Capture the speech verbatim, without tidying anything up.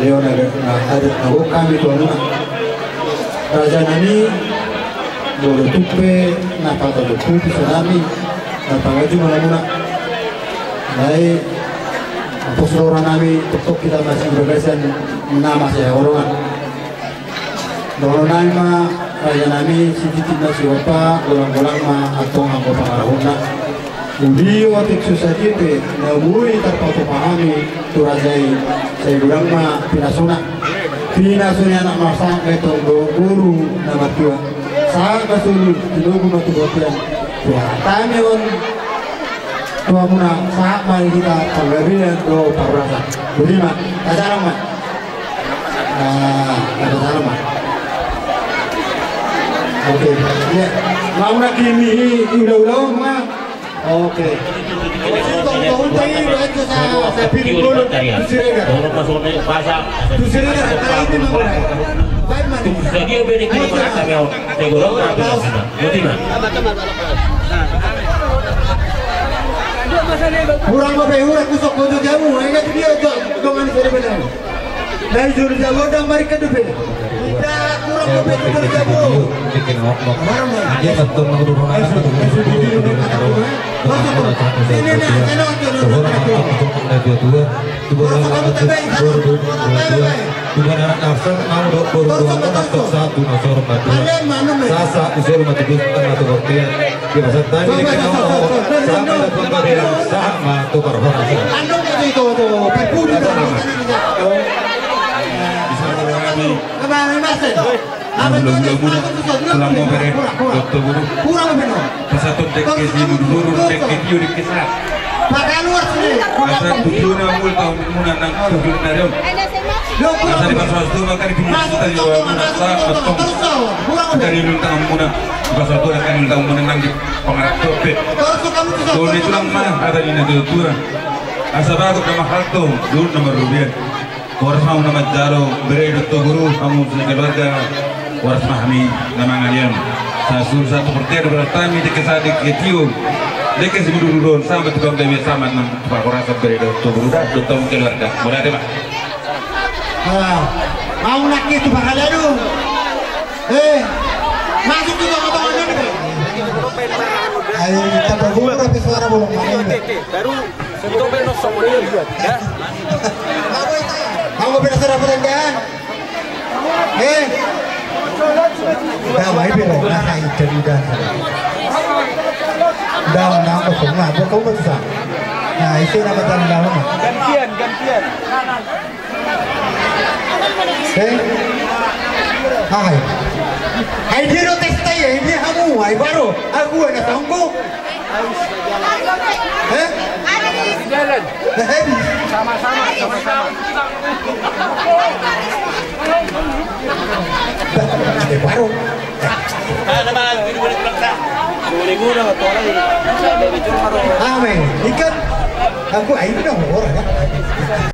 Ia na, na adat na gok hami tu hamuna. Raja nami, molo tung pe na pato dohot puti sonami, na pangaji ma hamuna. Nai, pos roha nami, toktok hita masih berbesan nama saya orang. Dohonon nami ma, raja nami, sititi ma sihompa, golang-golang ma antong anggo pangarahutna. Uli otik susah dipe, na boi tarpatupa hami tu raja i, sai godang ma pinasuna. Pinasuna anak masak betong do guru na matua. Sahat ma solu, tinogu ma tu botian. Tuhan tami on. Tu hamuna sahat ma hita panggabean do parhorasan. Boti ma, tajalang ma. Ah, tajalang ma. Oke. Ia, mau na kimi i ula-ula ma. Oke. Tu sini dah, kalau ini mau. Baik, mana? Tung sadia bene kilo merata meon. Tegolong rapi rasina. Boti ma. Kurang apa ya? Kurang kusok kojo jamu. Enggak dia jo dongan saya benar. Dari juru jamu dan mari ke depan. Kurang apa ya? Kurang jamu. Bikin ngok-ngok. Dia betul mau rumah. Masuk, masuk. Sini, nah, sini, sini, sini. Dua, dua, dua, dua. Tubuan anak nafsa, mau dok, boru, boru, nafsa, satu, nafsa, rumah, dua. Sasa, usir, rumah, tujuh, setengah, tubuh, tiga. Di pasar tadi, di kena, sama, ada, tuan, babi, sama, tuh, baru, baru, sama. Bisa, sama. Bisa, sama. Bisa, sama. Mula-mula muna, tulang, mau bere, dokter, guru. Pasahaton dengke Simudururon, dengke tio, dengke sahat. Asa tujuanna mul taon muna nang tujuan nari on. Asa dipasoas do ma angka ni pinusita ni roha muna sahat ma antong. Angka ni ulunta muna, dipasoas do angka ni ulunta muna nang di pangarahutna pe. Songon i tulang ma, asa di na tulang. Asa bagot na mahalto, dulu na marrobean. Horas ma hamu na manjalo, bere dohot guru, hamu sekeluarga, horas ma hami na mangalean. Sasulu satu pertia do berarti hami, dengke sahat, dengke tio, dengke Simudururon, sama tukang gabe, sama nang parhorasan, bere dohot guru, dohot hamu keluarga. Mauliate ma. Ah, mau nangkin tu pangalean. Eh, masuk tu tengah-tengah ni. Ayo, kita berguru tapi suara bolong mana? Baru Itu benar sama dia juga, ya. Kamu beda sudah perenggan. Eh. Udah, mai beda, masa itu udah. Udah, udah, kosong lah, kosong, kosong. Nah, itu nama tanda nama. Gantian, gantian. Eh? Ai. Ai dia do testa ya, ini hamu, ai baru. Aku anak tanggung. Eh? Jalan. Eh, sama-sama, sama-sama. Eh, baru. Amin. Ikan. Aku, ai, ini dong, orang, ya.